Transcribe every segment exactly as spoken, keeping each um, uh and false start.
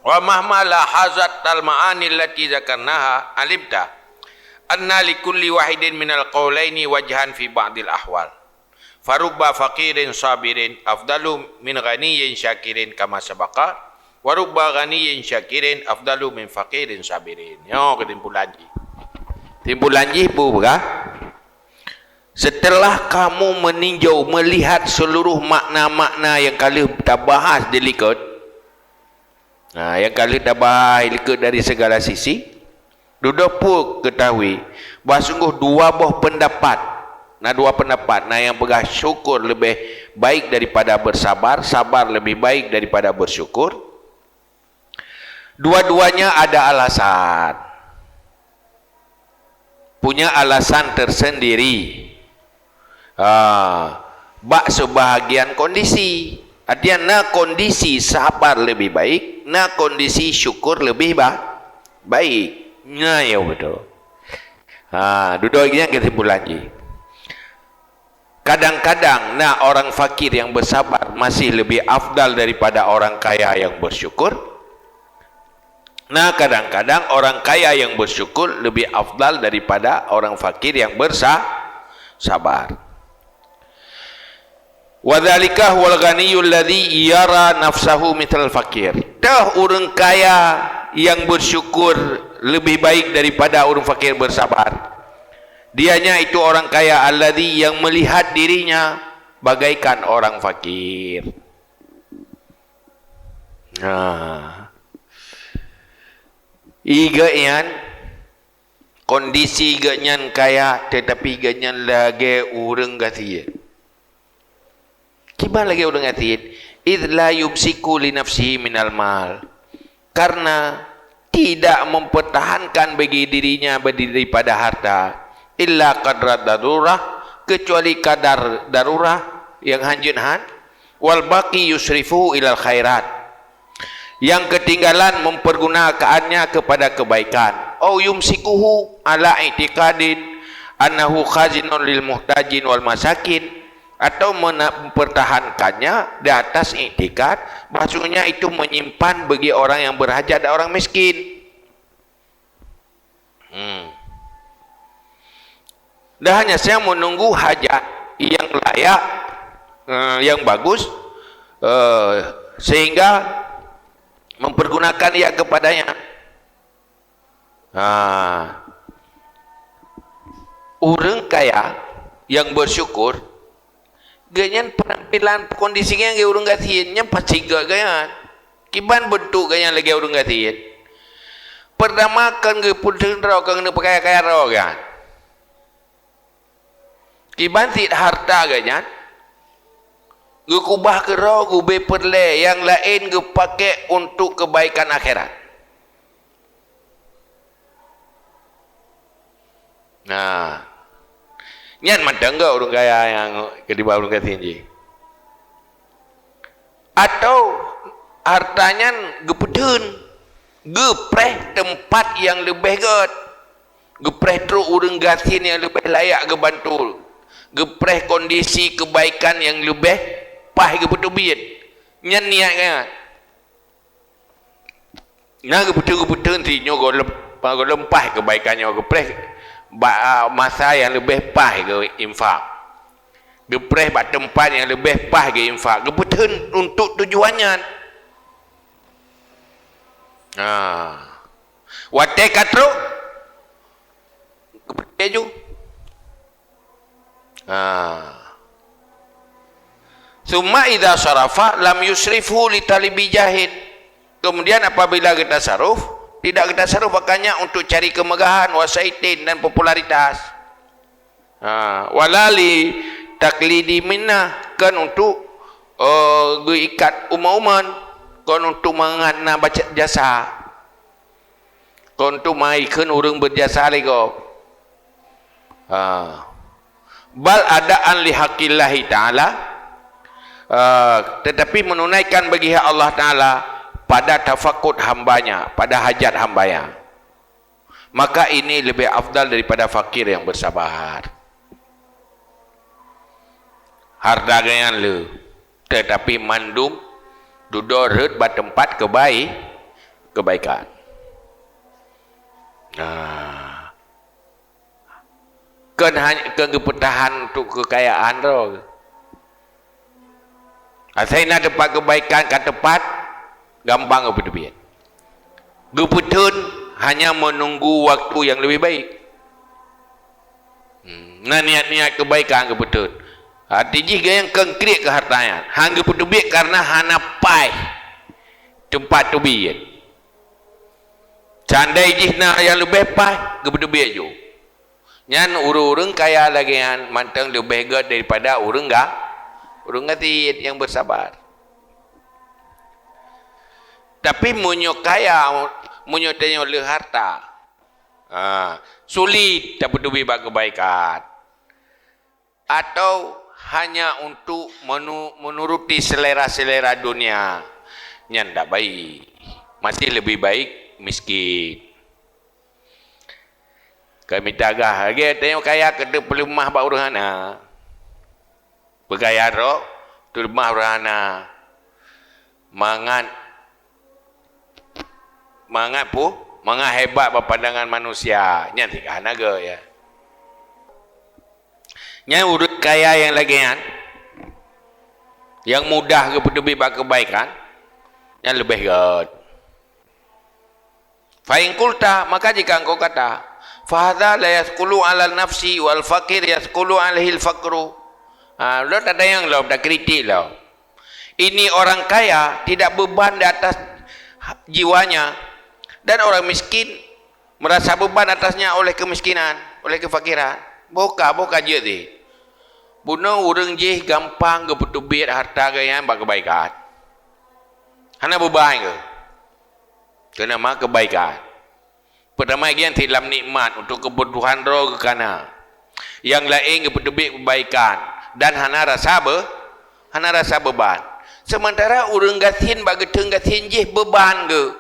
Wa mahma lahazat al-ma'ani allati dzakarnaha, alimta anna likulli wahidin minal qaulaini wajhan fi ba'dil ahwal. Farubba faqirin sabirin afdalu min ghaniyyin syakirin kama sabaqa, wa rubba ghaniyyin syakirin afdalu min faqirin sabirin. Nyoe keusimpulan jih. Simpulan jih peue peugah? Setelah kamu meninjau, melihat seluruh makna-makna nyang ka lheueh tabahas di likot, nah, nyang ka lheueh tabahas di likot dari segala sisi, dudoe peue ketahui bahwa sungguh dua boh pendapat. Na dua pendapat, na nyang peugah syukur lebih baik daripada bersabar, sabar lebih baik daripada bersyukur. Dua-duanya ada alasan. Punya alasan tersendiri. Ah, bak sebahagian kondisi. Artinya, na kondisi sabar lebih baik, na kondisi syukur lebih ba-, baik. Nah, ya betul. Ha, dudoe nyan kesimpulan jih. Kadang-kadang na orang fakir yang bersabar masih lebih afdal daripada orang kaya yang bersyukur. Na kadang-kadang orang kaya yang bersyukur lebih afdal daripada orang fakir yang bersa-, sabar. Wa dzalika huwal ghaniyul ladzi yara nafsahu mithal fakir. Teuh ureuëng kaya yang bersyukur lebih baik daripada ureuëng fakir bersabar. Dianya itu orang kaya alladzi yang melihat dirinya bagaikan orang fakir. Nah. Igeuh nyan, kondisi geuh nyan kaya, tetapi geuh nyan lagée ureuëng gasien. Kiban lagée ureuëng gasien, "Idz la yumsiku li nafsihi minal mal." Karena tidak mempertahankan bagi dirinya berdiri pada harta, illa qadra darurah, kecuali kadar darurah yang hanjeuet han, wal baqi yusrifuhu ilal khairat, yang ketinggalan mempergunakannya kepada kebaikan, au yumsikuhu ala i'tiqadin annahu khazinun lil muhtajin wal masakin, atau mena-, mempertahankannya di atas iktikad bahwasanya itu menyimpan bagi orang yang berhajat dan orang miskin. Hmm. Dan hanya saja menunggu hajat yang layak, eh, yang bagus, eh, sehingga mempergunakan ia kepadanya. Ha. Ureuëng kaya yang bersyukur, geuh nyan penampilan, kondisi geuh nyan lagée ureuëng gasien, nyan pasti geuh nyan. Kiban bentuk geuh nyan lagée ureuëng gasien. Pertama, kon geupeuteun droe, kon geuneuk peukaya-kaya droe geuh nyan. Kiban cit harta geuh nyan, geukubah keudroe, geubri peureulée, nyang laén geupaké untuk kebaikan akhirat. Nah, nyan mantong geuh ureuëng kaya nyang keudibah ureuëng gasien jih. Atau harta nyan geupeuteun, geupreh teumpat nyang leubeh gét, geupreh trok ureuëng gasien nyang leubeh layak geubantu, geupreh kondisi kebaikan nyang leubeh paih geupeuteubiet. Nyan niat geuh nyan. Na geupeuteun-geupeuteun si nyoe gohlom, gohlom paih kebaikan nyoe geupreh bak, a, masa nyang leubeh paih geuinfak. Geupreh bak teumpat nyang leubeh paih geuinfak. Geupeuteun untuk tujuan nyan. Ha. Watée ka trok, geupeuteubiet ju. Ha. Summa idza sharafa lam yusrifhu li talibi jahin. Kemudian apabila geutasaruf, tidak geutasaruf akannya untuk cari kemegahan, wasaitin, dan popularitas. Ha, wala li taklidi minnah, kon untuk, eh, geuikat umat-umat, kon untuk mangat na baca jasa. Kon untuk meuikheun ureuëng beujasa lé gob. Ha. Bal adaan li haqqillahi ta'ala, eh, tetapi menunaikan bagi hak Allah Ta'ala pada tafakkud hambanya, pada hajat hambanya. Maka ini lebih afdal daripada fakir yang bersabar. Harta geuh nyan le, tetapi mandum dudoe rhot bak teumpat kebai-, kebaikan. Nah, kon hanya, kon geupeutahan untuk kekayaan droe. Asai na teumpat kebaikan ka teumpat, gampang geupeuteubiet. Geupeutheun hanya menunggu waktu yang lebih baik. Hmm, na niat-niat kebaikan geupeutheun. Arti jih geuh nyang konkret keu harta nyan. Han geupeuteubiet karena hana paih teumpat teubiet. Seandai jih na nyang leubeh paih, geupeuteubiet ju. Nyan ureuëng-ureuëng kaya lagée nyan mantong leubeh gét daripada ureuëng ga-, ureuëng gasien nyang bersabar. Tapi meunyoe kaya, meunyoe tanyoe le harta, ha, sulit tapeuteubiet bak kebaikan. Atau hanya untuk menu-, menuruti selera-selera dunia, nyan dak baik. Masih lebih baik miskin. Ka mita gah lagée tanyoe kaya keu teupeuleumah bak ureuëng hana. Peugaya rok, teuleumah ureuëng hana. Mangat, mangat pu-, mangat hebat bak pandangan manusia. Nyan sih ka hana gét, ya. Nyan ureuëng kaya nyang lagée nyan, nyang mudah geupeuteubiet bak kebaikan, nyan leubeh gét. Fa in qulta, maka jika engkau kata, "Fa hadza la yathqulu 'ala nafsi wal faqir yathqulu 'alaihil faqru." Ha, lôn tatanyong lom, takritik lom. Ini orang kaya tidak beban di atas jiwanya, dan orang miskin merasa beban atasnya oleh kemiskinan, oleh kefakiran. Boh ka, boh ka jeuet sih. Bunoe ureuëng jih gampang geupeuteubiet harta geuh nyan bak kebaikan. Hana beban geuh. Keu nama kebaikan. Peutama, gian sit lam nikmat untuk keubutuhan droe geuh ka na. Nyang laén geupeuteubiet kebaikan dan hana rasa be-, hana rasa beban. Seumantara ureuëng gasien bak geutheun gasien jih beban geuh.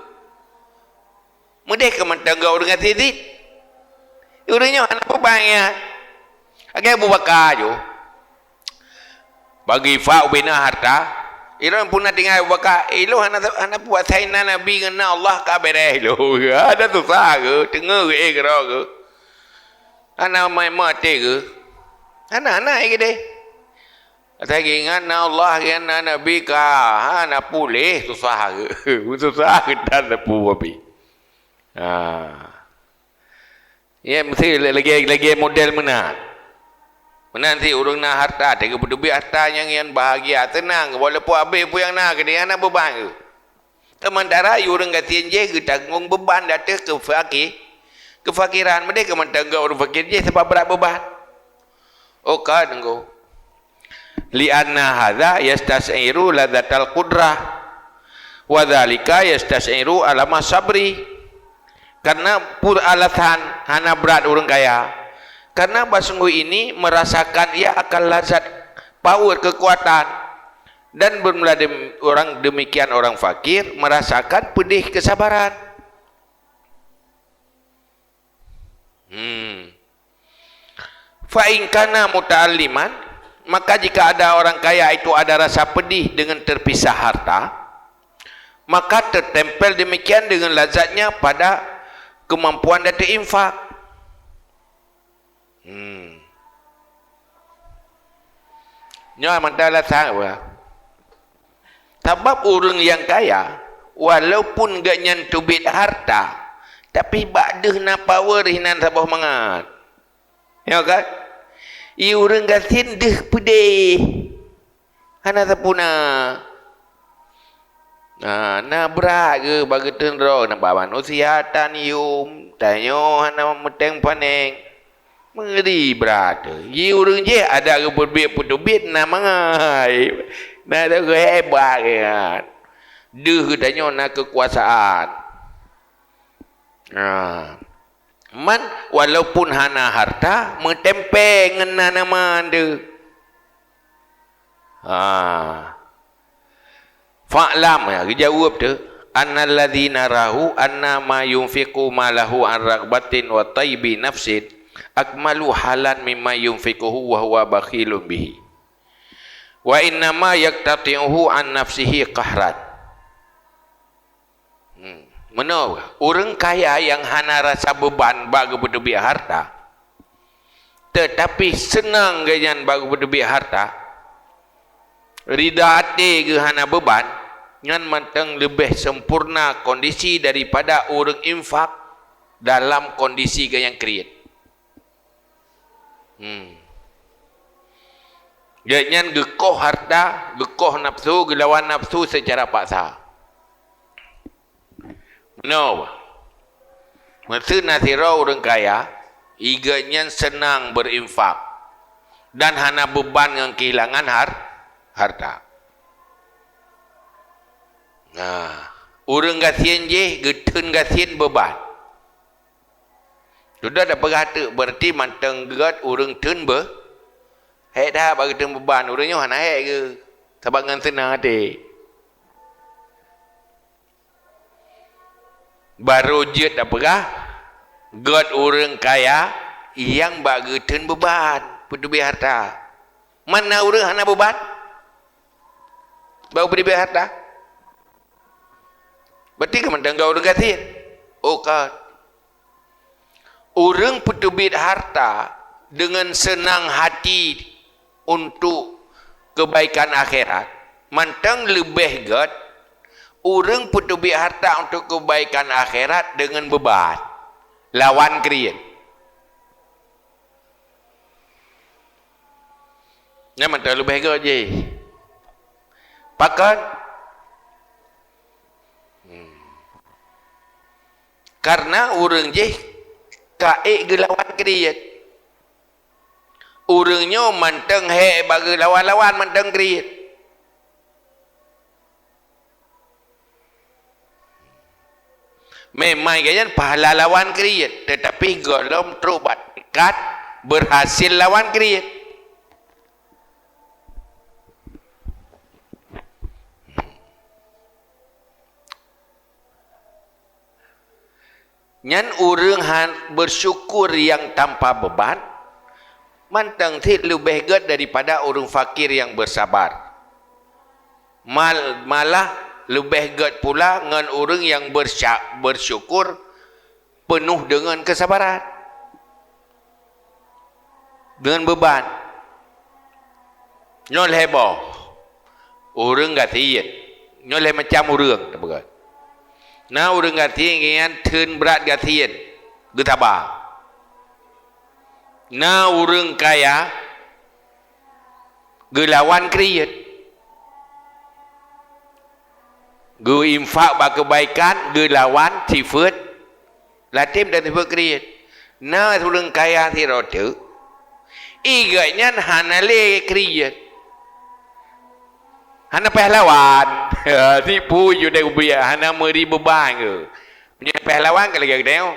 Meudeh keu mantong geuh ureuëng gasien sit. Ureuëng nyoe hana beban nyan. Lagée Abu Bakar ju. Bagi fa ubena harta, ilôn puna tinggai Abu Bakar, ilôn hana, hana puasa na Nabi ngon na Allah ka beres ilôn. Ada susah ke? Teungoh ke, eh, keudroe ke? Hana mai mati ke? Hana, hana, eh, gede. Asai ingat na Allah, ingat na Nabi ka, hana puléh susah ke? Susah ke dan lepu babi. Ha. Ya, mesti lagée, lagée model meunan. Meunan sit ureuëng na harta, teuka beuteubiet harta nyang, nyang bahagia, teunang, walaupun abéh peue nyang na, keuneuk hana beban geuh. Seumantara ureuëng gasien jih geutanggong beban ateueh keufaki-, keufakiran. Meudeh keu mantong geuh ureuëng fakir jih sabab brat beban. Oh, ka teungku. Li'anna hadza yastasyiru ladzatal qudrah, wa dzalika yastasyiru alama sabri. Karena pur alasan hana brat ureuëng kaya, karena bak sungguh ini merasakan ia akan lazat power kekuatan, dan bermula dem-, orang demikian orang fakir merasakan pedih kesabaran. Hmm. Fa in kana muta'alliman, maka jika ada orang kaya itu ada rasa pedih dengan terpisah harta, maka tertempel demikian dengan lazatnya pada kemampuan dan terinfak. Hmm. Nyoe mantong alasan apa? Sabab ureuëng nyang kaya, walaupun gobnyan teubiet harta, tapi bak deuh na power hinan saboh mangat. Ya kan? I ureuëng gasien deuh peudeh. Hana sapeue na. Na, na brat geuh bak geuteun droe, na bak manusia tan yum, tanyoe hana meuteung paneng. Meuri brat teuh. Ji ureuëng jih adak geupeubiet-peutubiet na mangai. Na teuh geuhebat geuh nyan. Deuh geutanyoe na keukuasaan. Nah, man walaupun hana harta, meutempeng ngon na nama deuh. Ha. Fa'lam, ya, geujaweueb teuh, "Annal ladzi narahu anna ma yunfiqu malahu an raghbatin wa thaibi nafsin akmalu halan mimma yunfiquhu wa huwa bakhilun bihi. Wa innama yaqtati'uhu an nafsihi qahran." Hmm. Meunoe, ureuëng kaya nyang hana rasa beuban bak geupeuteubiet hareuta, teutapi seunang geuhnyan bak geupeuteubiet hareuta, rida até geuh hana beuban, nyan mantong leubeh sempurna kondisi daripada ureuëng infak dalam kondisi geuhnyan kriet. Hmm. Geuhnyan geukoh hareuta, geukoh nafsu, geulawan nafsu seucara paksa. Meunoe, meuseu na sidroe ureuëng kaya, i geuhnyan seunang beurinfak dan hana beuban ngon keuhilangan har-, hareuta. Nah, ureuëng gasien jih geutheun gasien beuban. Sudah tapeugah teuk, berarti mantong gét ureuëng theun beu-, hék that bak geutheun beuban, ureuëng nyoe hana hék geuh, sabab ngon seunang até. Barô jeuet tapeugah, gét ureuëng kaya nyang bak geutheun beuban peuteubiet hareuta. Man na ureuëng hana beuban bak peuteubiet hareuta? Berarti kan mantong gét ureuëng gasien. Oh, kan. Ureuëng peuteubiet hareuta deungon seunang hati untuk keubaikan akhirat, mantong leubeh gét ureuëng peuteubiet hareuta untuk keubaikan akhirat deungon beuban, lawan kriet. Nyan mantong leubeh gét jih. Pakon? Hmm. Karena ureuëng jih ka ék geulawan kriet. Ureuëng nyoe mantong hék bak geulawan-lawan mantong kriet. Memang gobnyan pahala lawan kriet, teutapi gohlom trok bak tingkat beurhasil lawan kriet. Nyan ureuëng han-, bersyukur nyang tanpa beuban, mantong cit leubeh gét daripada ureuëng fakir nyang beusabar. Mal-, malah leubeh gét pula ngon ureuëng nyang bersya-, bersyukur peunoh deungon keusabaran. Deungon beuban. Nyoe lhée boh. Ureuëng gasien. Nyoe lhée macam ureuëng, tapeugah. Na ureuëng gasien nyan theun brat gasien, geusaba. Na ureuëng kaya geulawan kriet. Geuinfak bak keubaikan geulawan sifeuet latem dan sifeuet kriet. Na ureuëng kaya sidroe teuk, i gobnyan hana lé kriet. Hana pahlawan. Tipu ju deh ubiet, hana meuri beuban keu. Meunyoe pahlawan ka lagée geutanyoe.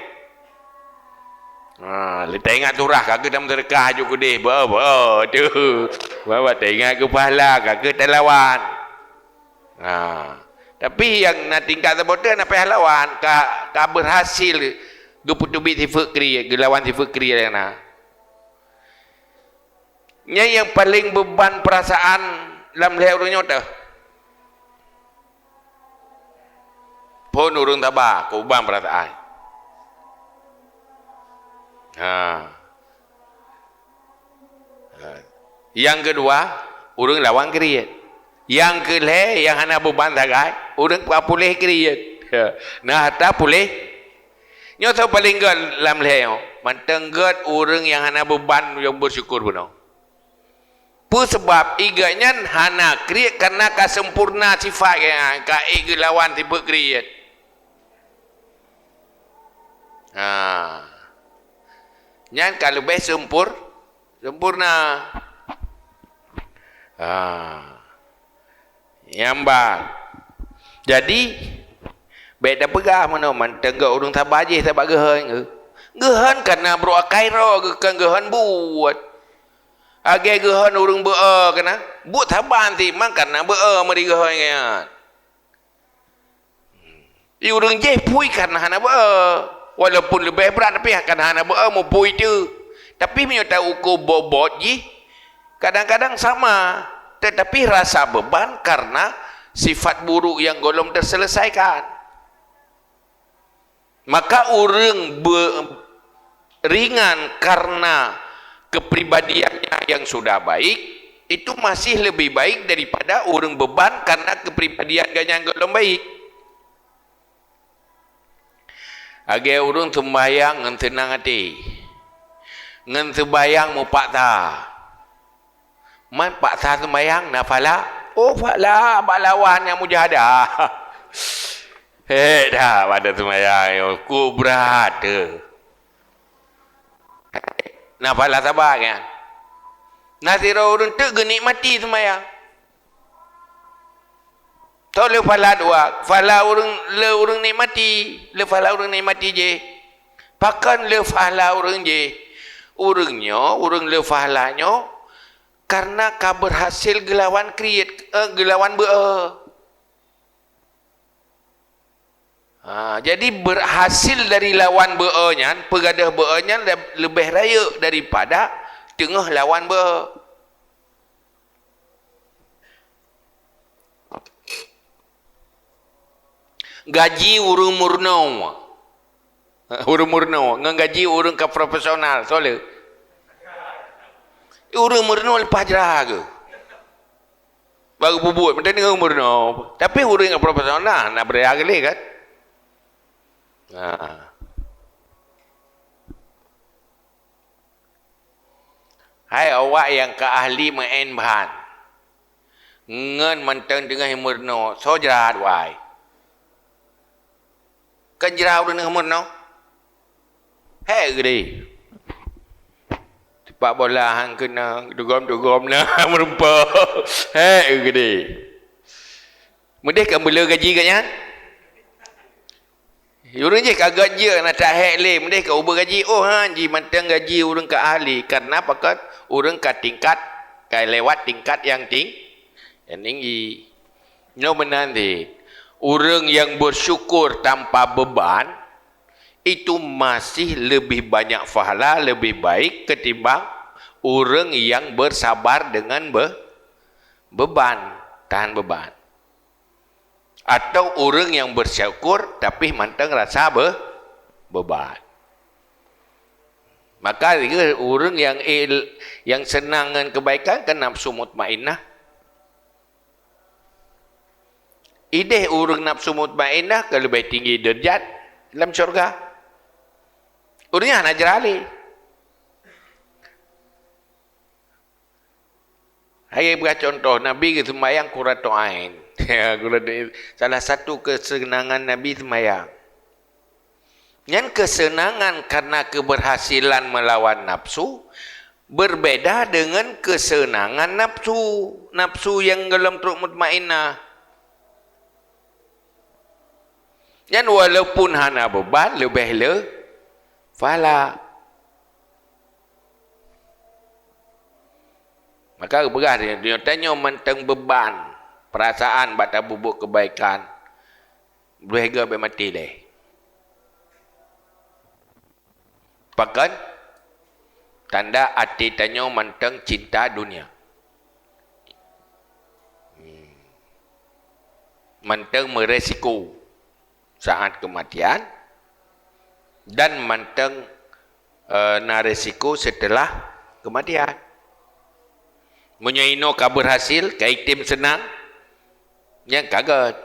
Ha, lé taingat surah ka keuh tameuseudeukah ju keudeh, beu, beu, tu. Beu, beu, taingat keu pahala ka keuh talawan. Ha. Tapi nyang na tingkat saboh teuk na pahlawan, ka, ka beurhasil geupeuteubiet sifeuet kriet, geulawan sifeuet kriet nyang na. Nyan nyang paleng beuban peurasaan lam lhée ureuëng nyoe teuh. Phon ureuëng saba keu beuban peurasaan. Ha. Ha. Nyang keudua, ureuëng lawan kriet. Nyang keulhée, nyang hana beuban sagai, ureuëng ka puléh kriet. Na hareuta puléh. Nyoe soe paleng gét lam lhée nyoe? Mantong gét ureuëng nyang hana beuban nyang beusyukur bunoe. Peue sabab? I gobnyan hana kriet kareuna ka sempurna sifat gobnyan, ka ék geulawan sifeuet kriet. Ha. Nyan ka leubeh sempur-, sempurna. Ha. Nyang ba. Jadi, bék tapeugah meunoe mantong gét ureuëng saba jih sabab geuhon. Geuhon kareuna brok akai droe, geuhon, geuhon buet. Lagée geuhon ureuëng beu-e keunan, buet saban cit, man kareuna beu-e meuri geuhon nyan. Di ureuëng jih phui kan hana beu-e, walaupun leubeh brat, tapi kan hana beu-e meuphui teuk. Tapi meunyoe ta uko bobot jih, kadang-kadang sama, tetapi rasa beban karena sifat buruk nyang gohlom teuseuleusaikon. Maka ureuëng be-, ringan karena kepribadiannya yang sudah baik, itu masih lebih baik daripada ureuëng beban karena kepribadian geuhnyan gohlom baik. Lagée ureuëng seumbahyang ngon seunang até, ngon seumbahyang meupaksa. Man paksa seumbahyang na pahala? Oh, pahala bak lawan nyang mujahadah. Hék that bak seumbahyang nyoe, ku brat teuh. Na pahala saban nyan. Na sidroe ureuëng teuk geunikmati seumbahyang. Toh le pahala dua, pahala ureuëng, le ureuëng nikmati, le pahala ureuëng nikmati jih. Pakon le pahala ureuëng jih? Ureuëng nyoe, ureuëng le pahala nyoe, karena ka berhasil geulawan kriet, eh, geulawan beu-e. Ha, jadi berhasil dari lawan beu-e nyan, peugadôh beu-e nyan le-, leubeh rayeuk daripada teungoh lawan beu-e. Gaji ureuëng meurunoe. Ureuëng meurunoe ngon gaji ureuëng ka profesional, soe le? Ureuëng meurunoe leupah jra geuh. Baru peubuet, meunan ureuëng meurunoe. Tapi ureuëng nyang profesional na bri agli kan? Nah. Hai awak nyang ka ahli meu'en ban, ngon mantong teungoh meurunoe, soe jrat wai? Kan jrat ureuëng meurunoe? Hék geude. Tepak bola han keunong, dugom-dugom na meurumpok. Hék geude. Meudeh kan beuleu gaji geuhnyan? Ureuëng jih ka gét jeuet na that hék lé, meudeh ka ubeuet gaji, oh han, jih mantong gaji ureuëng ka ahli. Karena pakon? Ureuëng ka tingkat, ka lewat tingkat nyang ting-, nyang tinggi. Nyoe meunan cit, ureuëng nyang bersyukur tanpa beban, itu masih lebih banyak pahala, lebih baik ketimbang ureuëng nyang bersabar dengan be-, beban, tahan beban. Atau ureuëng nyang bersyukur tapi mantong rasa be-, beban. Maka ureuëng nyang il-, nyang seunang ngon keubaikan kan nafsu mutmainnah. Ideh ureuëng nafsu mutmainnah ka leubeh tinggi deurajat lam syurga. Ureuëng nyan hana jra lé. Hai peugah contoh, Nabi geuseumbahyang Qurratu Ain. Qurratu Ain. Salah satu keuseunangan Nabi seumbahyang. Nyan keuseunangan karena keubeurhasilan meulawan nafsu, berbeda dengan keuseunangan nafsu. Nafsu nyang gohlom trok mutmainnah. Nyan walaupun hana beban, leubeh le pahala. Maka geupeugah di, di tanyoe mantong beban, perasaan bak tapeubuet keubaikan, leubeh gét bék maté lé. Pakon? Tanda até tanyoe mantong cinta dunia. Hmm. Mantong meuresiko saat kematian dan mantong, eh, na resiko setelah kematian. Meunyoe inoe ka berhasil, ka item seunang, nyan ka gét.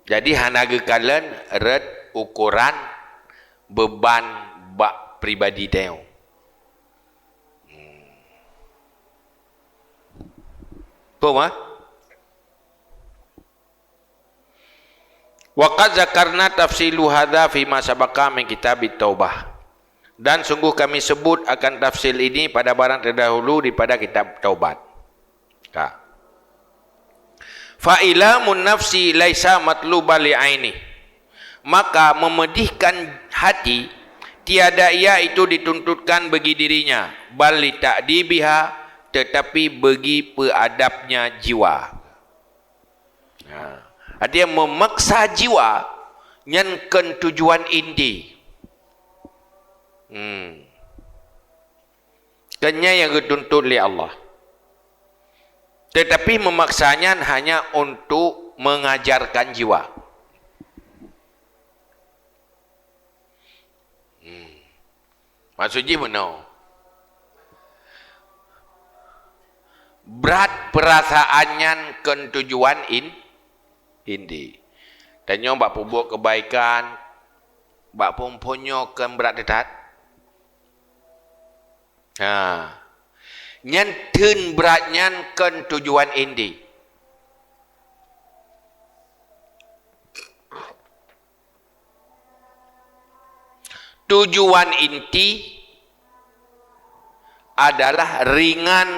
Jadi hana geukalon rot ukoran beban bak pribadi tanyoe. Phom, ha? Wa qad zakarna tafsilu hadza fi ma sabaqa min kitabit taubah. Dan sungguh kami sebut akan tafsil ini pada barang terdahulu daripada kitab taubat. Ka. Fa ilamun nafsi laisa matluban li aini. Maka memedihkan hati tiada ia itu dituntutkan bagi dirinya, bal li ta'dibiha, tetapi bagi peadabnya jiwa. Ha. Artinya memaksa jiwa nyan kon tujuan inti. Hmm. Kon nyan nyang geutuntut lé Allah. Tetapi memaksa nyan hanya untuk mengajarkan jiwa. Maksud jih meunoe. Brat peurasaan nyan kon tujuan in-, inti. Tanyoe bak peubuet keubaikan, bak phon-phon nyoe kon brat teutat. Ha. Nyan theun brat nyan kon tujuan inti. Tujuan inti adalah ringan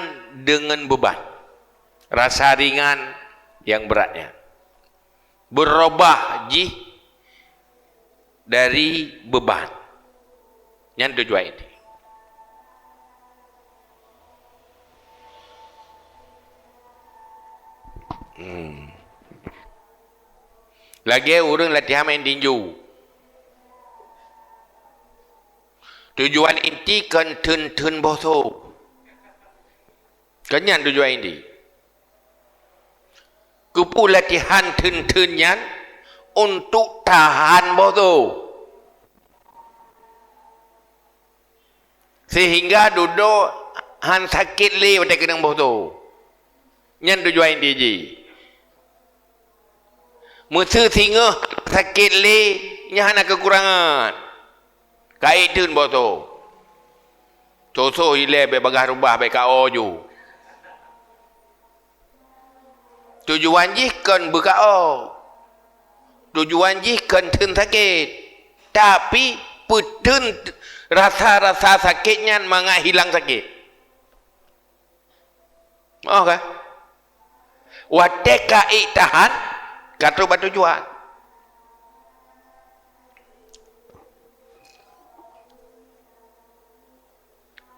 deungon beuban. Rasa ringan nyang brat nyan. Beurubah jih dari beuban. Nyan tujuan inti. Hmm. Lagèe ureueng latihan main tinju. Tujuan inti kon theun-theun boh soe. Kon nyan tujuan inti. Keupeue latihan theun-theun nyan? Untuk tahan boh soe. Sehingga dudoe han sakét lé watèe keunong boh soe. Nyan tujuan inti jih. Meuseu singoh sakét lé, nyan hana keukurangan. Ka ék theun boh soe. Soe-soe ilèe bèk bagaih rubah, bèk K O ju. Tujuan jih kon beu-K O. Tujuan jih kon theun sakét. Tapi peutheun rasa-rasa sakét nyan mangat hilang sakét. Moh ka? Watèe ka ék tahan, ka trok bak tujuan.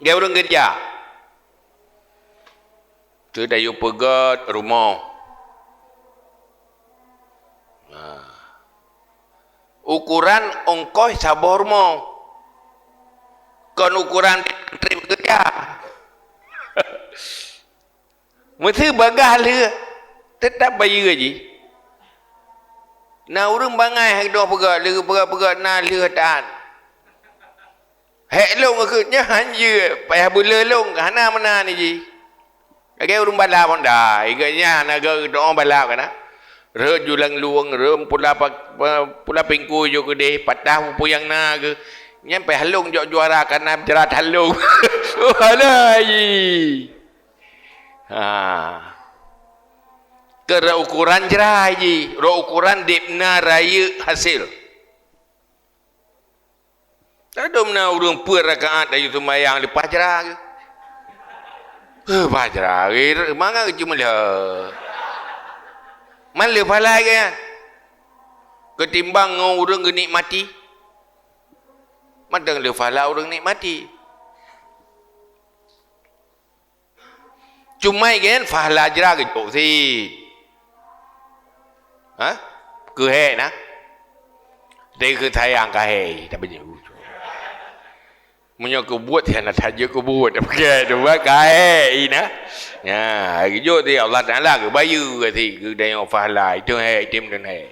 Lagèe ureueng keureuja. Teu tayue peugöt rumoh. Nah. Ukuran ongkoh saboh rumoh. Kon ukuran trép keureuja. Meuseu bagaih lheueh, teutap bayeue jih. Na ureueng bangai hai dong peugah, lheueh peugah-peugah na lheueh tan. Hék lôn keu nyan han jeuet, payah beu le lôn, hana meunan jih. Lagèe ureueng balap Honda, i geuh nyan na geuh doa balap kana. Rhot ju lam luweueng, rhot pula pa-, pa-, pula pingkui ju keudeh, patah peue nyang na geuh. Nyan payah lôn jok juara kana jrat han lôn. Oh, alah, jih. Ha. Keu rot ukuran jrai jih, rot ukuran deb na rayeuk hasé. Ladôm na ureueng peuet rakaat laju seumayang leupah jra geuh. Leupah jra geuh, mangat geuh cuma lheueh. Man lheueh pahala geuh nyan. Keutimbang ngon ureueng geunikmati. Mantong lheueh pahala ureueng nikmati. Cuma geuh pahala jra geujok sit. Ha? Keuhèk na? Dai keu sayang ka hèk, tapi meunyoe keubuet, hana tajeuet keubuet. Oke, tu buat ka hèk na. Ya, geujok sit Allah Taala geubayeue sit, geudayoe pahala. Itu hèk, itu meunan hèk.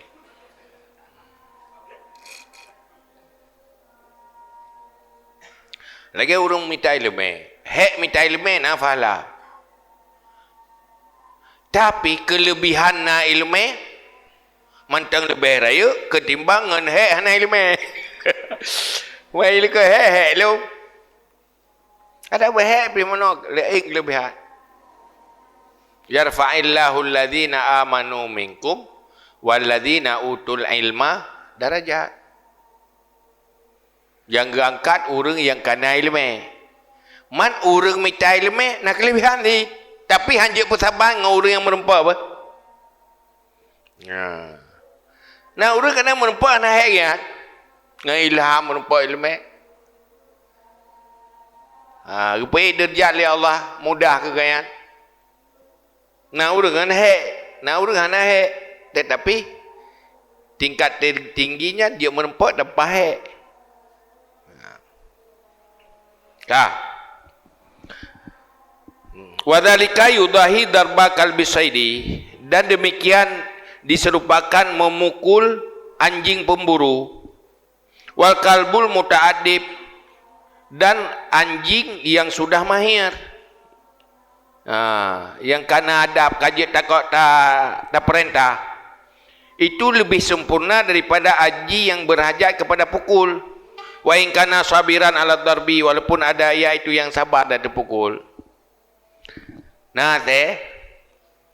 Lagèe ureueng mita ileumèe. Hèk mita ileumèe na pahala. Tapi keuleubihan na ileumèe mantong leubeh rayeuk keutimbang ngon hèk hana ileumèe. Wah, ileuka hèk, hèk lom. Ada beuhèk pih meunoe laén keuleubihan. "Yarfa'illahu alladzina amanu minkum walladzina utul ilma darajat." Nyang geuangkat ureueng nyang kana ileumèe. Man ureueng mita ileumèe na keuleubihan jih, tapi han jeuet peusaban ngon ureueng nyang meureumpok beh. Nah. Na ureueng kana meureumpok hana hèk geuh nyan. Ngon ilham meureumpok ileumèe. Ha, geupeuék deurajat lé Allah, mudah keu gobnyan. Na ureueng ngon hèk, na ureueng hana hèk, tetapi tingkat tertinggi nyan jeuet meureumpok tanpa hèk. Ka. Wa dzalika yudhahi darba kalbi saidi, dan demikian diserupakan memukul anjing pemburu. Wal kalbul muta'addib, dan anjing yang sudah mahir. Ha, nyang ka na adab, ka jeuet takot ta, tapeurintah. Itu lebih sempurna daripada anjing yang berhajat kepada pukul. Wa in kana sabiran ala darbi, walaupun ada ia itu yang sabar dan dipukul. Naseh,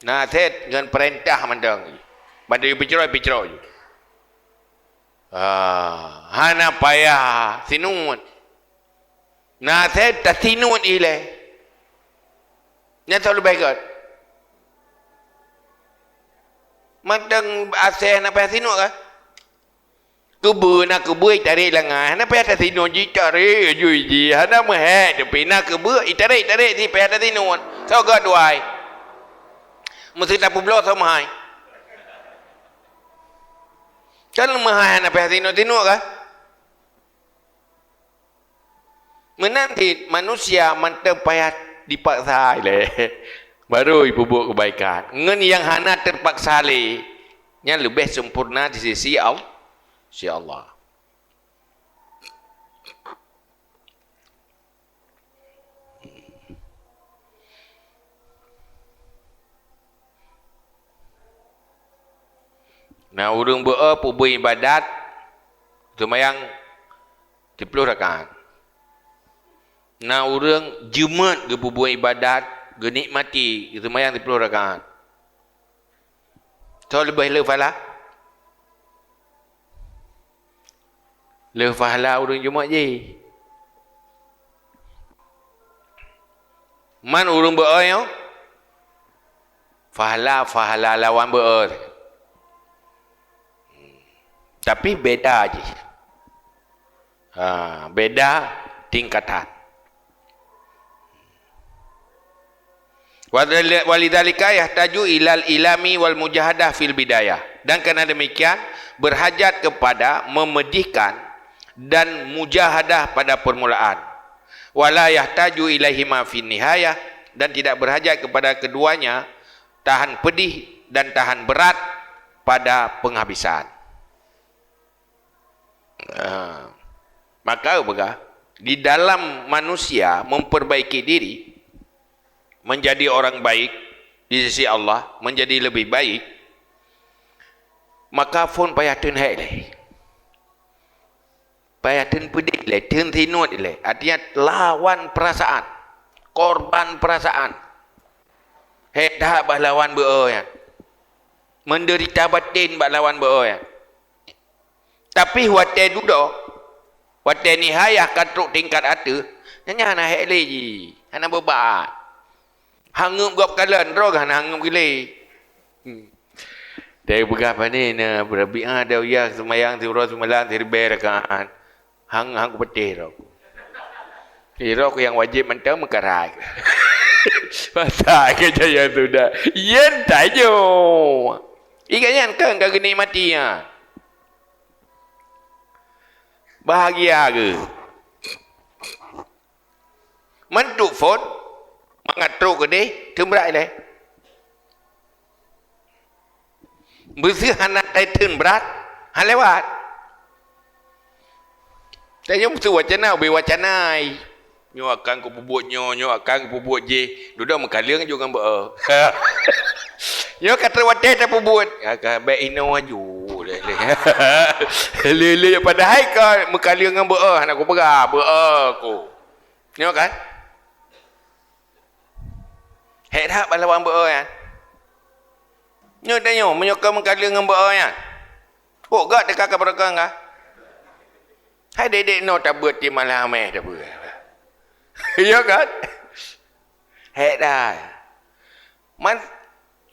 naseh ngon peurintah mantong. Bantu picroi, picroi. Ah, hana payah sinuet. Naseh tasinuet ilée. Nyan soe leubeh gét. Mantong aseh hana payah sinuet kan? Keubeue na keubeue itarek langai, hana payah tasinuet, jitarek jui jih, hana meuhek teupie na keubeue itarek, itarek si payah tasinuet. Soe gét duai? Meuseuti tapubloe soe meuhai. Kan meuhai hana payah sinuet-sinuet kan? Meunan cit manusia mantong payah dipaksa ilée, baru jipeubuet keubaikan. Ngon nyang hana teupaksa lé, nyan leubeh sempurna di sisi Al-, sisi Allah. Na ureuëng beu-e peubuet iébadat, seumayang siploh rakaat. Na ureuëng jeumet geupeubuet iébadat, geunikmati, geuseumayang siploh rakaat. Soe leubeh le pahala? Le pahala ureuëng jeumet jih. Man ureuëng beu-e nyoe? Pahala-pahala lawan beu-e. Tapi beda jih. Ha, beda tingkatan. Wadhali-, walidzalika yahtaju ilal ilami wal mujahadah fil bidayah. Dan karena demikian, berhajat kepada memedihkan dan mujahadah pada permulaan. Wala yahtaju ilaihima fin nihayah, dan tidak berhajat kepada keduanya tahan pedih dan tahan berat pada penghabisan. Ha. Maka peugah, di dalam manusia memperbaiki diri, menjadi orang baik di sisi Allah, menjadi lebih baik, maka phon payah theun hék lé. Payah theun peudeh lé, theun sinuet lé. Artinya lawan perasaan, korban perasaan. Hék that bak lawan beu-e nyan. Menderita batin bak lawan beu-e nyan. Tapi watée dudoe, watée nihayah ka trok tingkat ateueh, nyan hana hék lé jih, hana beubat. Hanggeueb gob kalon, droe hana hanggeueb lé. Hmm. Teupeugah pane na Rabi'ah Adawiyah seumayang siuroe seumalam siribée rakaat. Hang, hang kupeuteh droe. Droe nyang wajéb mantong meukarai. Masa kejayaan sudah. Yen tanyoe. Ikan nyan kan ka geunikmati nyan. Bahagia geuh. Mantuk phon, mangat trok keudeh, teumeurak ilée. Beuseuh hana tai theun brat, han lewat. Tanyoe meuseuh wacana, ubé wacanai. Nyoe akan kupeubuet nyoe, nyoe akan kupeubuet jéh. Dudoe meukaleueng ju ngon beu-e. Nyoe ka trok watée tapeubuet. Ka, ka, bék inoe aju. Lé, lé. Lé, lé, padahai ka meukaleueng ngon beu-e, hana kupeugah, beu-e ku. Nyoe kan? Hék that bak lawan beu-e nyan. Nyoe tanyoe, meunyoe ka meukaleueng ngon beu-e nyan. Kok gak teuka ka beureukan ka? Hai dék-dék noe tabeuet ti malam eh tabeuet. Iya kan? Hék that. Man,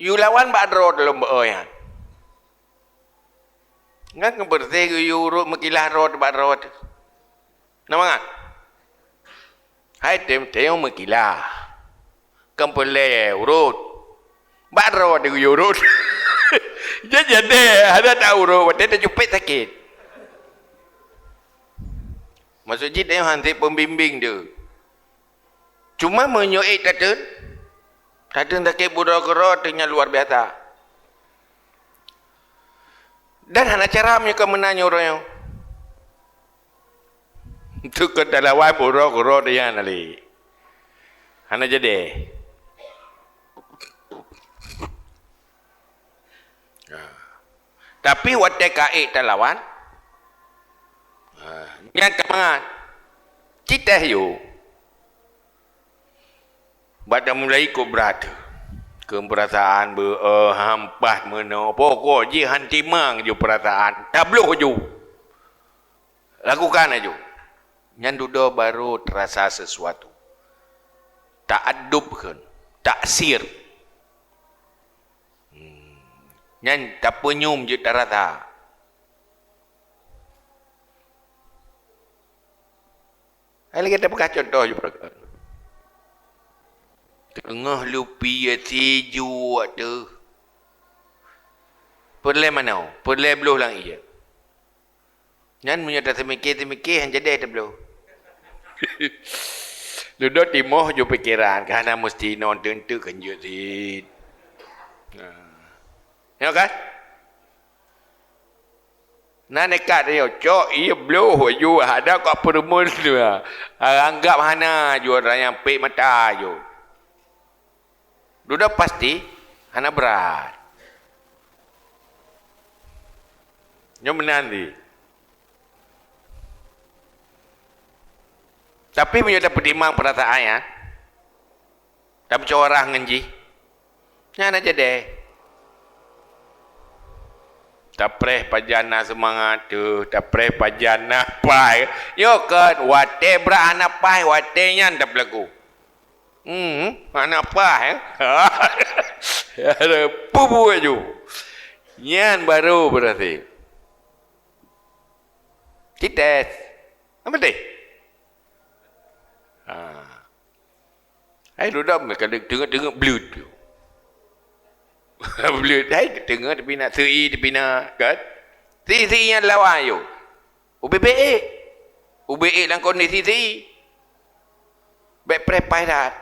yue lawan bak droe lom beu-e nyan. Ngon beureuséh geuyue urot meukilah rot bak rot. Na mangat? Hai tem-, teuh meukilah. Kon peureulée urot. Bak rot geuyue urot. Jadi, jadi, hana ta urot, watée tacupet sakét. Maksud jih, teuh han sép pembimbing tu. Cuma meunyoe ék tateun, tateun sakét budok keudroe teuk nyan luar biasa. Dan hana cara meunyoe ka meunan nyoe uroe nyoe. Untuk keu talawan uroe-uroe dia nali. Hana jadi. Ha. Tapi watée ka ék talawan, ha, nyan ka mangat. Citeh yue. Bak tamulai kok brat. Keu peurasaan beu, eh, hampat meunoe. Pokok jih han timang ju peurasaan. Tabloh ju. Lakukan aju. Nyan dudoe barô teurasa sesuatu. Ta'addub kheun. Taksir. Hmm. Nyan tapeunyum jeuet tarasa. Hai lagée tapeugah contoh ju peugah. Teungoh lupi sijuek teuh. Peureulée manoe, peureulée bloh lam ié. Nyan meunyoe taseumiké-seumiké han jadeh tabloh. Dudoe timoh ju pikeran, ka hana meusti non teunteuk kan jeuet sit. Nah. Ya kan? Na nekat nyoe, cok ié bloh ju, ada kok peureumeun tu. Anggap hana ju, raya pek mata ju. Dudoe pasti hana brat. Nyoe meunan di. Tapi meunyoe tapeutimang peurasaan nyan, tameusyeuwarah ngon jih, nyan hana jadeh. Tapreh pajan na seumangat teuh, tapreh pajan na paih. Nyoe kon, watée brat hana paih, watée nyan tapeulaku. Hmm, hana paih, eh? Peue buet ju. Nyan barô beurasé. Dites. Apa teh? Ha. Hai, dudoe ka teungeut-teungeut bleuet. Bleuet, hai, teungeut tapi na, seu-i tapi na, kan? Seu-i, seu-i nyan lawan ju. Ubé-bé ék. Ubé ék lam kondisi seu-i. Bék preh paih that.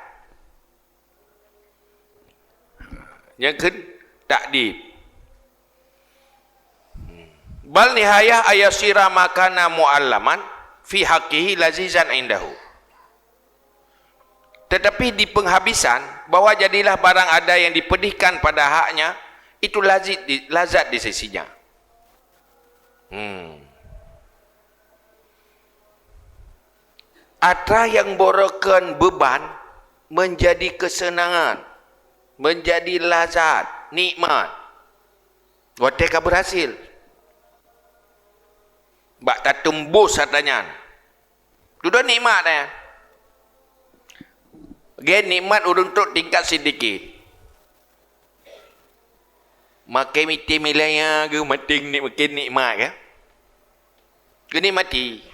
Nyang keu takdib. Bal nihayah ayasira makana mu'allaman fi haqqihi lazizan indahu. Tetapi di penghabisan, bahwa jadilah barang ada yang dipedihkan pada haknya, itu lazit di, lazat di sisinya. Hmm. Atra nyang beureukon beuban menjadi keuseunangan, menjadi lazat, nikmat. Watée ka beurhasil. Bak tateumbôh atra nyan. Dudoe nikmat nyan. Gen nikmat ureuëng trok tingkat sidikit. Makai mitem ilaya geuh mating ni-, makin nikmat, kan? Geunikmati.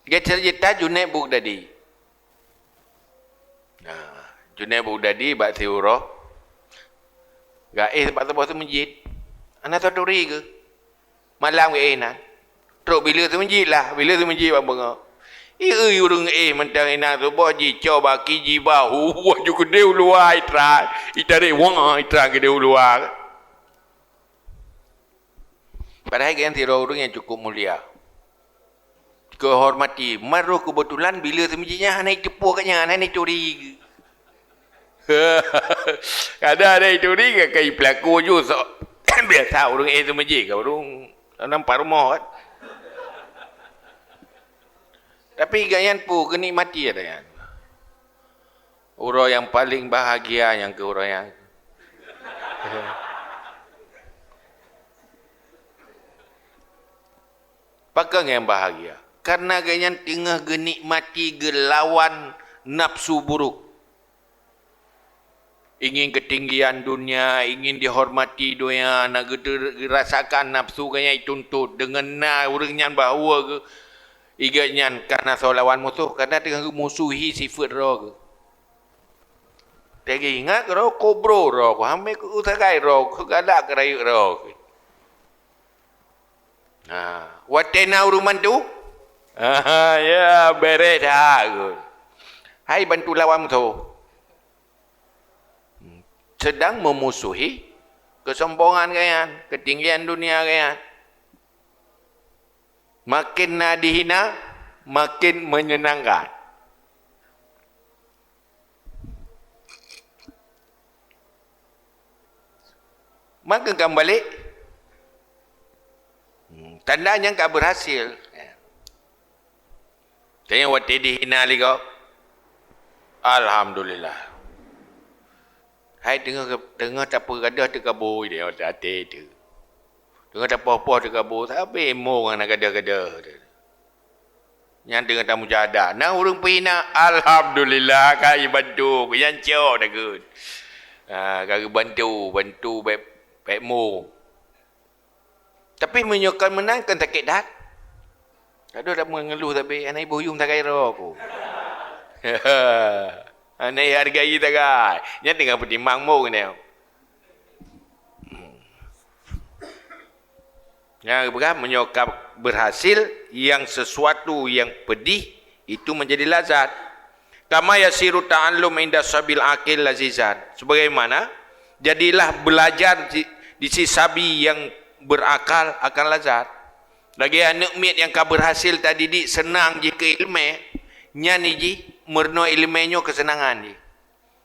Geucerita Junaid Bughdadi. Nah, Junaid Bughdadi bak siuroe. Gaéh bak saboh seumeujid. Hana taturi geuh. Malam gaéh na. Trok bila seumeujid lah, bila seumeujid bak beungoh. Ié ureuëng éh mantong inan suboh jicoe baki jiba, hu, hu, ju keudeh u luwa itra, itarek wang itra keudeh u luwa. Padahai geuhnyan sidroe ureuëng nyang cukup mulia. Keuhormati, maroh keubeutulan bila seumeujid nyan hana jiteupeue geuhnyan, hana jituri. Kadang ada jituri ka kai peulaku ju sok. Biasa ureuëng éh seumeujid ka ureuëng nampak rumoh kan. Tapi geuhnyan peue geunikmati atra nyan. Uroe nyang paleng bahagia nyang keu uroe nyan. Pakon nyang bahagia? Karena geuhnyan teungoh geunikmati geulawan nafsu buruk. Ingin ketinggian dunia, ingin dihormati dunia, na geute-, geurasakan nafsu geuhnyan ituntot. Deungon na ureuëng nyan bahwa geu-, igat nyan kana soe lawan musoh, karena teungoh geumusuhi sifeuet droe geuh. Teuingat droe kubro droe, hamé keu sagai droe, keu galak keu rayeuk droe. Ha, watée na ureuëng bantu? Ha, ya, bereh that. Hai bantu lawan musoh. Sedang meumusuhi keusombongan geuhnyan, keutinggian dunia geuhnyan. Makin na dihina, makin menyenangkan. Maka kamu balik, hmm, tanda nyang ka berhasil. Tanya watée dihina lé gob. Alhamdulillah. Hai teungoh, teungoh tapeugadoh teukabu di até tu. Teungoh tapoh-poh teukabu, tapi mo ngon gadoh-gadoh. Nyan teungoh tamujahadah. Na ureuëng peuhina, alhamdulillah, ka jibantu. Nyan cok takheun. Ha, ka geubantu, bantu bèk, bèk mo. Tapi meunyoe kon meunan, kon sakét that. Adoh, dak meungeuluh sabe, hana iboh yum sagai droe ku. Hana ihargai sagai. Nyan teungoh peutimang mo nyoe. Nyang geupeugah, meunyoe ka berhasil, yang sesuatu yang pedih itu menjadi lazat. Kama yasiru ta'allum inda sabil aqil lazizan. Sebagaimana, jadilah belajar di, di si sabi yang berakal akan lazat. Lagée aneuëk miet nyang ka berhasil tadidik seunang jih keu iéleumé, nyan jih meurunoe iéleumé nyoe keuseunangan jih.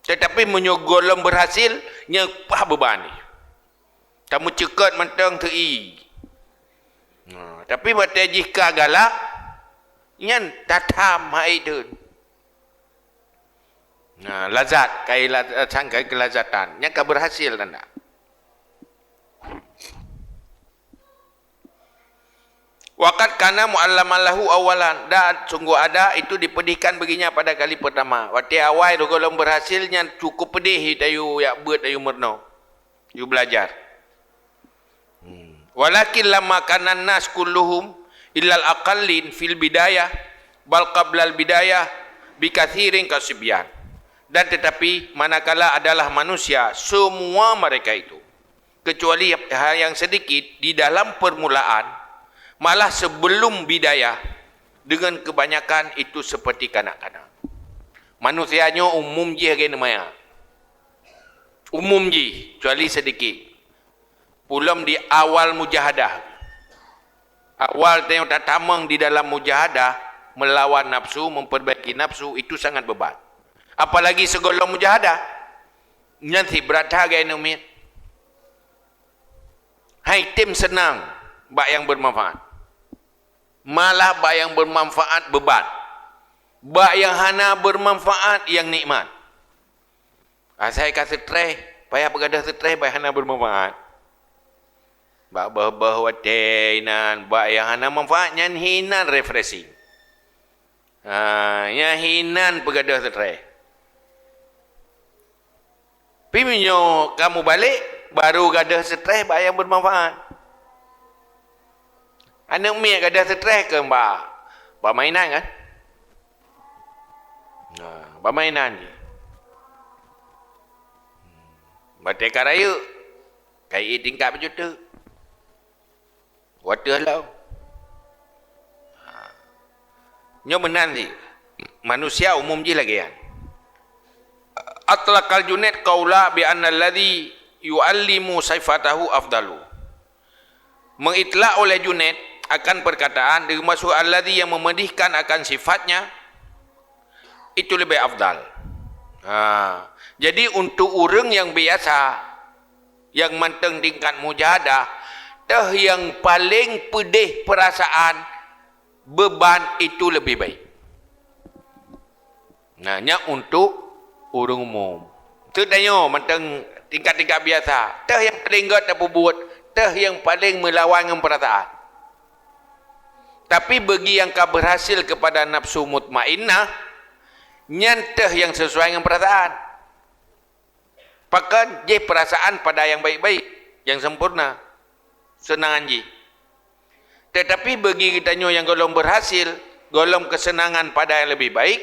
Tetapi meunyoe gohlom berhasil, nyan pah beuban jih. Tameuceukeut mantong teu-i. Nah, tapi watée jih ka galak, nyan tatham hai dun. Nah, lazat, kai la-, sang kai keulazatan. Nyan ka berhasil tanda. Waqad kana mu'allaman lahu awalan, dan sungguh ada itu dipedihkan baginya pada kali pertama. Watée awai gohlom berhasil nyan cukup pedih tayue jak beuet tayue meurunoe. Yue belajar. Hmm. Walakin lamma kanan nas kulluhum illal aqallin fil bidayah bal qablal bidayah bikathirin kasibyan. Dan tetapi manakala adalah manusia, semua mereka itu, kecuali yang sedikit di dalam permulaan, malah sebelum bidayah, dengan kebanyakan itu seperti kanak-kanak. Manusia nyoe umum jih lagée neumaya. Umum jih, kecuali sedikit. Pulom di awal mujahadah. Awal tanyoe tatamong di dalam mujahadah, melawan nafsu, memperbaiki nafsu, itu sangat beban. Apalagi sigohlom mujahadah. Nyan sibrat that lagée aneuëk miet. Hai tem seunang bak nyang bermanfaat. Malah bak nyang bermanfaat beban. Bak nyang hana bermanfaat nyang nikmat. Asai ka stress, payah peugadoh stress bak hana bermanfaat. Bak boh-boh watée inan, bak nyang hana manfaat nyan hinan refreshing. Ha, nyan hinan peugadoh stress. Pi meunyoe ka mubalek, baru gadoh stress bak nyang bermanfaat. Aneuëk miet gadoh stress keu bak, bak mainan kan? Nah, bak mainan jih. Batée ka rayeuk, ka ié tingkat peujuteuk. Watée lom. Ha. Nyoe meunan jih. Manusia umum jih lagée nyan. Atlaqal Junaid qaula bi anna alladhi yu'allimu sifatahu afdalu. Mengitlak oleh Junaid akan perkataan, dimaksud alladhi yang memedihkan akan sifatnya, itu lebih afdal. Ha. Jadi untuk ureuëng nyang biasa, nyang mantong tingkat mujahadah, teuh nyang paleng peudeh peurasaan, beban itu lebih baik. Nah, nyan untuk ureuëng umum. Teutanyoe mantong tingkat-tingkat biasa, teuh nyang paleng gét tapeubuet, teuh nyang paleng meulawan ngon peurasaan. Tapi bagi nyang ka berhasil kepada nafsu mutmainnah, nyan teuh nyang sesuai ngon peurasaan. Pakon jih peurasaan pada nyang baik-baik, nyang sempurna, seunangan jih. Tetapi bagi geutanyoe nyang gohlom berhasil, gohlom keuseunangan pada nyang lebih baik,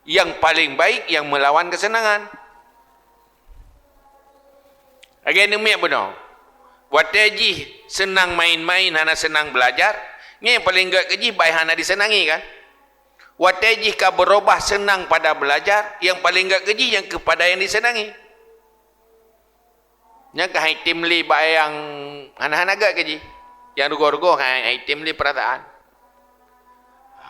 nyang paleng baik nyang meulawan keuseunangan. Lagée aneuëk miet bunoe. Watée jih seunang main-main, hana seunang beulajar, nyan nyang paleng gét keu jih bak nyang hana diseunangi kan? Watée jih ka beurubah seunang pada beulajar, nyang paleng gét keu jih nyang keupada nyang diseunangi. Nyang ka hai tem lé bak nyang hana-hana gét keu jih. Nyang rugoe-rugoe hai, hai tem lé peurasaan. Ha.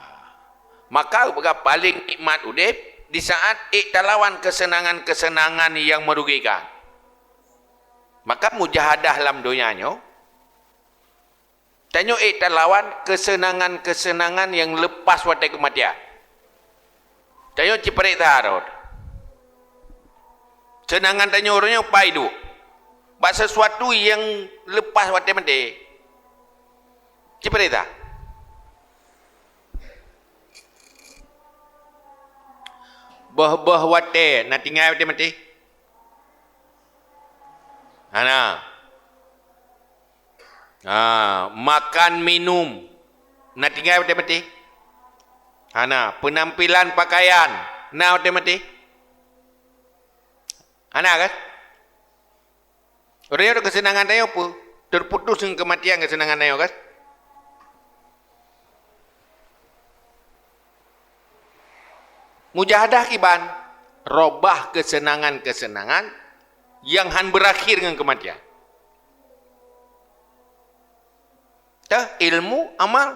Maka geupeugah paléng nikmat udeb di saat ék talawan keuseunangan-keuseunangan nyang meurugikan. Maka mujahadah lam donya nyoe, tanyoe ék talawan keuseunangan-keuseunangan nyang leupah watée keumatian. Tanyoe cipareksa rot. Seunangan tanyoe uroe nyoe pai duek bak sesuatu nyang leupah watée maté. Cipareksa. Boh-boh watée na tinggai watée maté? Hana. Ha, makan minum na tinggai watée maté? Hana. Peunampilan pakaian na watée maté? Hana kan? Uroe nyoe keuseunangan tanyoe peue? Teuputus ngon keumatian keuseunangan tanyoe kan? Mujahadah kiban, robah keuseunangan-keuseunangan nyang han beurakhé ngon keumatian. Teuh, ilmu, amal.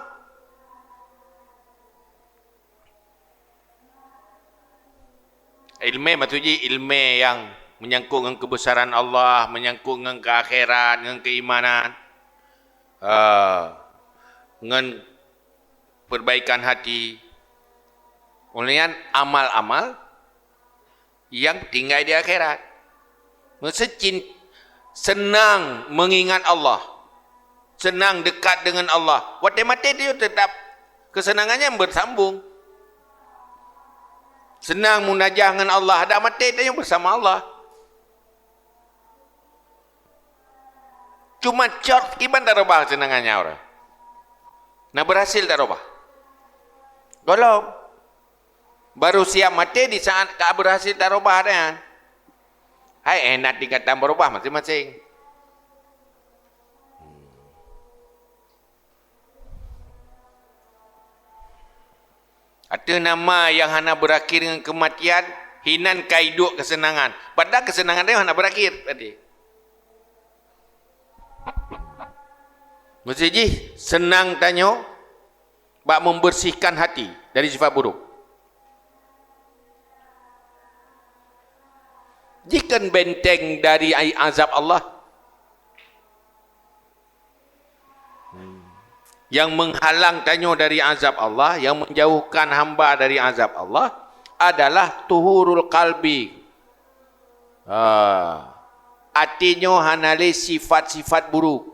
Ileumé maksud jih ileumé nyang meunyangkot ngon keubeusaran Allah, meunyangkot ngon keu akhirat, ngon keuimanan, eh, ngon perbaikan hati. Uleuen nyan amal-amal nyang tinggai di akhirat. Meuseucin seunang meungingat Allah, seunang deukat deungon Allah. Watée maté tanyoe teutap keuseunangan nyan beusambong. Seunang munajah ngon Allah, adak maté tanyoe beusama Allah. Cuma cot kiban tarobah seunangan nyan uroe. Na beurhasil tarobah? Gohlom. Baru siap maté di saat ka beurhasil tarobah nyan. Hai, eh, na tingkatan beurobah maséng-maséng. Ateueh nama nyang hana beurakhé ngon keumatian, hinan ka iduek keuseunangan. Padahai keuseunangan nyan hana beurakhé tadi. Meusijih seunang tanyoe bak membersihkan hati dari sifat buruk. Jih kan benteng dari azab Allah. Nyang meuhalang tanyoe dari azab Allah, nyang menjauhkan hamba dari azab Allah adalah tuhurul qalbi. Ha. Até nyoe hana lé sifat-sifat buruk.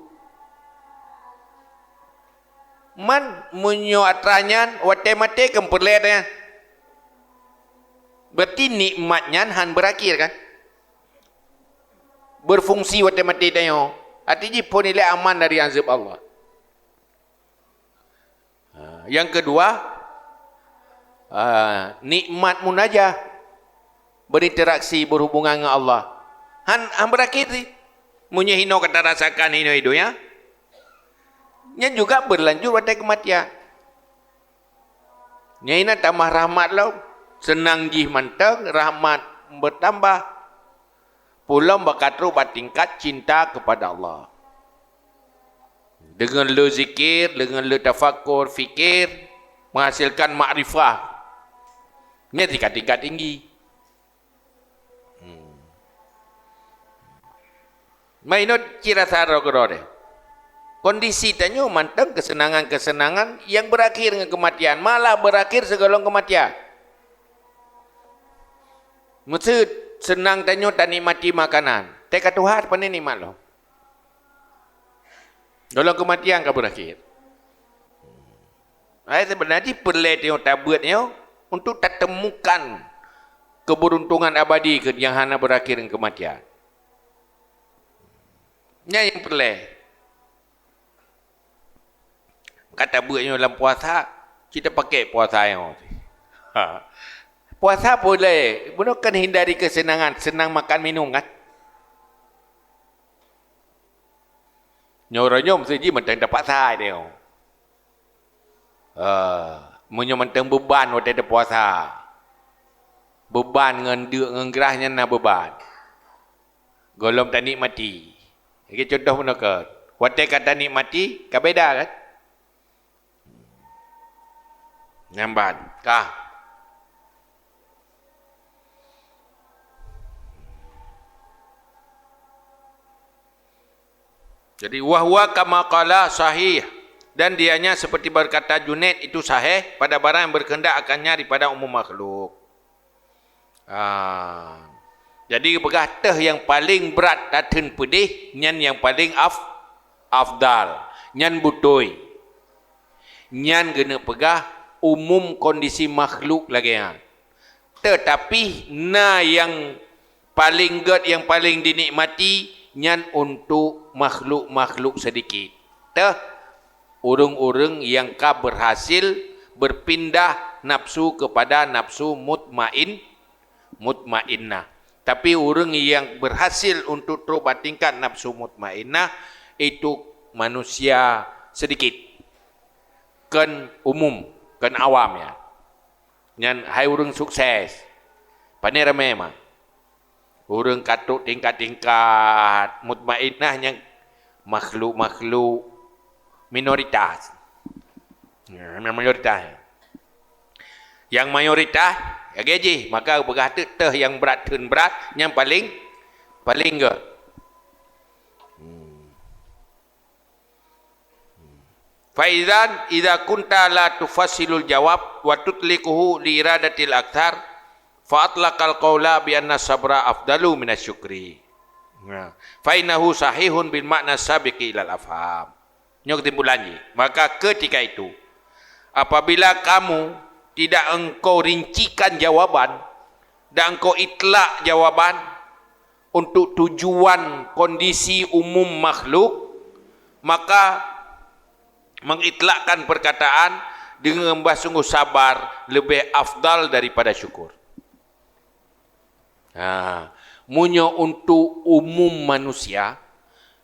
Man meunyoe atra nyan watée maté kan peureulée nyan, berarti nikmat nyan han beurakhé kan? Berfungsi watée maté tanyoe. Até jih phon ilée aman dari azab Allah. Ha, nyang keudua, ha, nikmat munajah, berinteraksi, berhubungan ngon Allah. Han, han beurakhé sih. Meunyoe hinoe ka tarasakan hinoe di donya, nyan juga berlanjut watée keumatian. Nyan inan tamah rahmat lom, seunang jih mantong, rahmat beutambah. Peue lom bak ka trok bak tingkat cinta kepada Allah. Deungon le zikir, deungon le tafakur, fikir, menghasilkan makrifah. Nyan tingkat-tingkat tinggi. Hmm. Mainot cit rasa droe keudroe deh. Kondisi tanyoe mantong keuseunangan-keuseunangan nyang beurakhé ngon keumatian, malah beurakhé sigohlom keumatian. Meuseuet seunang tanyoe tanikmati makanan, teuka tuha pane nikmat lom. Gohlom keumatian ka beurakhé. Hai, seubeuna jih peureulée tanyoe tabeuet nyoe untuk tateumukan keubeuruntongan abadi keu nyang hana beurakhé ngon keumatian. Nyan nyang peureulée. Ka tabeuet nyoe lam puasa, cit tapaké puasa nyoe. Ha. Puasa boleh, bunoe kan hindari keuseunangan, seunang makan minum kan? Nyoe uroe nyoe meuseujih mantong tapaksa nyoe. Eh, meunyoe mantong beuban watée tapuasa. Beuban ngon deuk ngon grah nyan na beuban. Gohlom tanikmati. Lagée contoh bunoe keuh. Watée ka tanikmati, ka beda kan? Nyamban. Kah. Jadi, "Wa huwa kama qala sahih." Dan dianya seperti berkata Junaid itu sahih pada barang yang berkehendak akannya daripada umum makhluk. Ah. Jadi, peugah teuh nyang paling brat tatheun peudeh, nyan nyang paling af-, afdal. Nyan beutôi. Nyan geuneuk peugah umum kondisi makhluk lagée nyan. Teutapi na nyang paléng gét, nyang paléng dinikmati, nyan untuk makhluk-makhluk seudikit. Teuh, ureuëng-ureuëng nyang ka beurhasil beupindah nafsu keupada nafsu mutmain-, mutmainnah. Tapi ureuëng nyang beurhasil untuk trok bak tingkat nafsu mutmainnah, itu manusia seudikit. Kon umum, kon awam nyan. Nyan hai ureuëng sukses. Pane ramé mah. Ureuëng ka trok tingkat-tingkat mutmainnah nyan makhluk-makhluk minoritas. Nyan mayoritas. Nyang mayoritas, lagée jih, maka peugah teuk teuh nyang brat theun brat, nyang paléng, paléng gét. Hmm. Fa idzan, idza kunta la tufassilul jawab wa tutliquhu li iradatil aktsar, fa atlaqal qaula bi anna sabra afdalu minasy syukri. Nah, fa innahu sahihun bil ma'na sabiqi ilal afham. Nyoe keusimpulan jih. Maka ketika itu, apabila kamu tidak engkau rincikan jawaban dan engkau itlak jawaban untuk tujuan kondisi umum makhluk, maka mengitlakkan perkataan dengan bersungguh sabar lebih afdal daripada syukur. Ha, meunyoe untuk umum manusia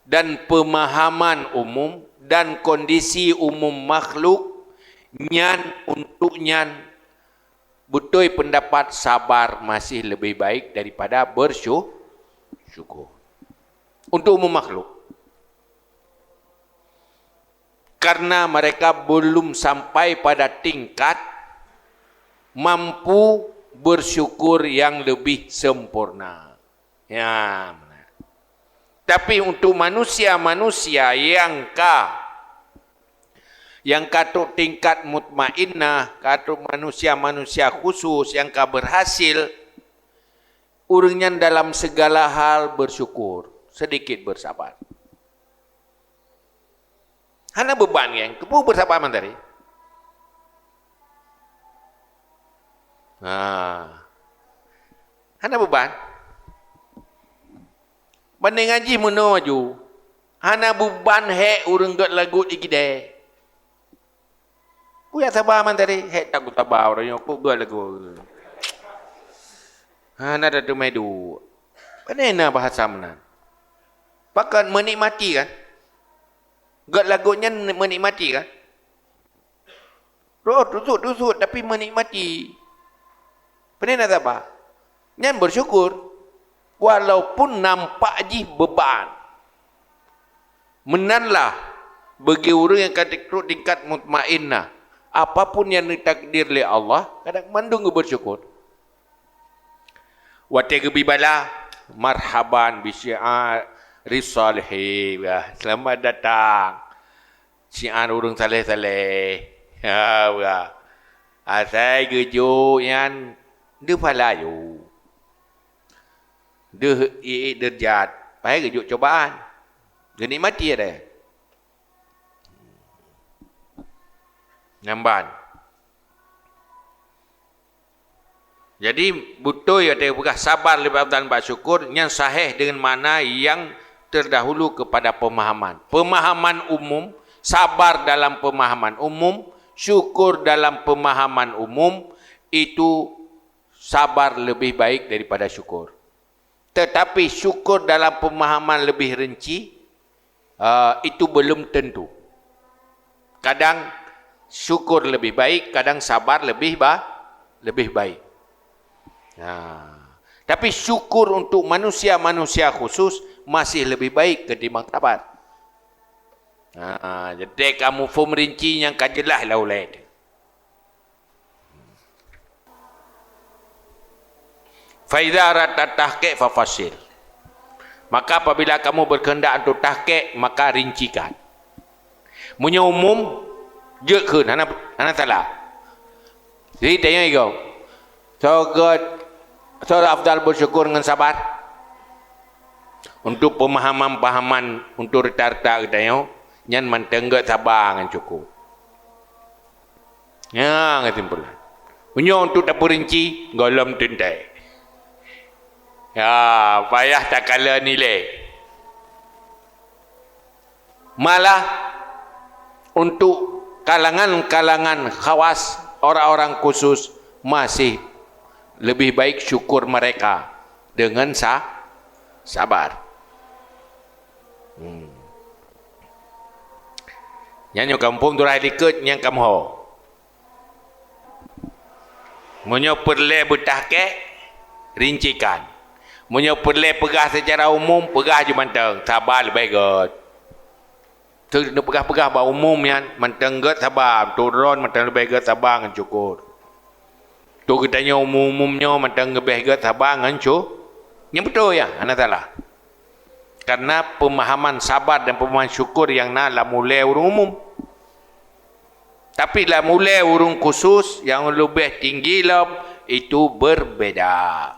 dan pemahaman umum dan kondisi umum makhluk, nyan untuk nyan beutôi pendapat sabar masih lebih baik daripada bersyu-, syukur. Untuk umum makhluk. Karena mereka belum sampai pada tingkat mampu bersyukur yang lebih sempurna. Ya, benar. Tapi untuk manusia-manusia yang ka, yang ka trok tingkat mutmainnah, ka trok manusia-manusia khusus yang ka berhasil, ureuëng nyan dalam segala hal bersyukur, sedikit bersabar. Hana beban, geng. Keupeue beursabar mantari? Ha. Hana beban. Bandingan jih meunoe ju. Hana beban hék ureuëng gét lagot di keudè. Kujak saba mantari, hék takot saba ureuëng nyoe kok gét lagot. Hana tateumé duek. Pane na bahasa meunan? Pakon meunikmati kan? Gét lagot nyan meunikmati kan? Roh tusut-tusut tapi meunikmati. Pane na saba? Nyan bersyukur. Walaupun nampak jih beban. Meunanlah bagi ureuëng nyang ka trok tingkat mutmainnah, apapun nyang neutakdir lé Allah, kadang mandum geubersyukur. Watée geubi bala, "Marhaban bi syi'ari shalihin." Wah, selamat datang syiar ureuëng saleh-saleh. Ha, wah. Asai geujok nyan deuh phala ju. Deuh ié deurjat. Pai geujok cobaan. Geunikmati deh. Nyamban. Jadi, beutôi watée geupeugah sabar leubeh afdal nibak syukur, nyan sahih deungon makna nyang terdahulu keupada peumahaman. Peumahaman umum, sabar dalam peumahaman umum, syukur dalam peumahaman umum, itu sabar leubeh baik daripada syukur. Tetapi syukur dalam peumahaman leubeh rinci, eh, itu belum tentu. Kadang syukur leubeh baik, kadang sabar leubeh ba-, leubeh baik. Nah, tapi syukur untuk manusia-manusia khusus masih leubeh baik ketimbang sabar. Nah, jadi kamu phom rinci nyang ka jeulaih lah ulée. Fa idza aradta tahqiq fafassil. Maka apabila kamu berkehendak untuk tahqiq, maka rincikan. Meunyoe umum, jeuet kheun, hana, hana salah. Jadi, tanyong igoe, soe gét, soe afdal bersyukur ngon sabar? Untuk pemahaman-pemahaman, untuk rata-rata geutanyoe, nyan mantong gét saba ngon syukur. Nyan keusimpulan. Meunyoe untuk tapeurinci, gohlom teuntèe. Ya, payah takalon ilèe. Malah untuk kalangan-kalangan khawas, orang-orang khusus, masih lebih baik syukur mereka dengan sa-, sabar. Hmm. Nyan nyoe kamoe phon turai likot nyang kamoe ho. Meunyoe peureulèe beutahqiq, rincikan. Meunyoe peureulèe peugah secara umum, peugah ju mantong, saba leubeh gét. Teuh neupeugah-peugah bak umum nyan, mantong gét saba, turun mantong leubeh gét saba ngon syukur. Tuh geutanyoe umum-umum nyoe mantong leubeh gét saba ngon syukur. Nyan beutôi ya, hana salah. Karena pemahaman sabar dan pemahaman syukur nyang na lam ulèe ureueng umum. Tapi lam ulèe ureueng khusus nyang leubeh tinggi lom, itu berbeda.